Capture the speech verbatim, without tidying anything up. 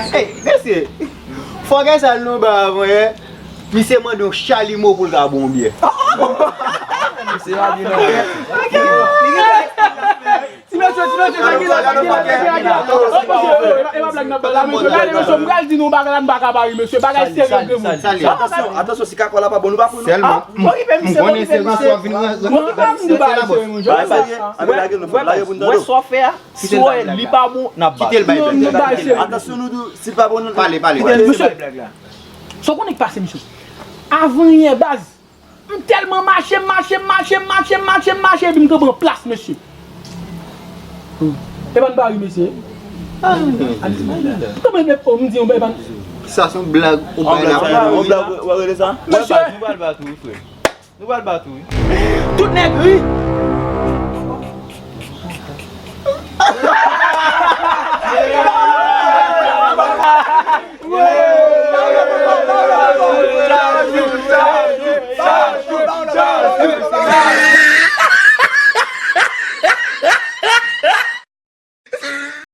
Hey, mesye, fò gen sa l nou ba avan yè. Misye mande yon chalimo pou l ka bon byè. Misye pa gen nan. Ti mesye, ti mesye, tranquille, tranquille, tranquille. E pa blag nan bal la, mesye. Gade, mesye, m pral di nou bagay la, m pa ka ba wi, mesye. Bagay serye, granmoun. Atansyon, atansyon, si kakò la pa bon, nou pa pou nou. Sèlman, m konnen se ranson w ap vin rantre la, bòs. Wè sa w fè a, si w wè li pa bon, n ap ba. Kite l bay blag. Atansyon, nou di, si l pa bon, nou pale, pale. Mesye, sa w konnen k pase, mesye? Avan yè, baz, m tèlman mache, m mache, m mache, m mache, m mache, m mache, epi m kanpe an plas, mesye. E pa n pari, mesye. Kòman m di yon bèl ban. Sa se yon blag ou bay la. Yon blag, w ap rele sa? Mesye. Nou pral bat ou, wi, frè. Nou pral bat ou, wi. Tout nèg ri.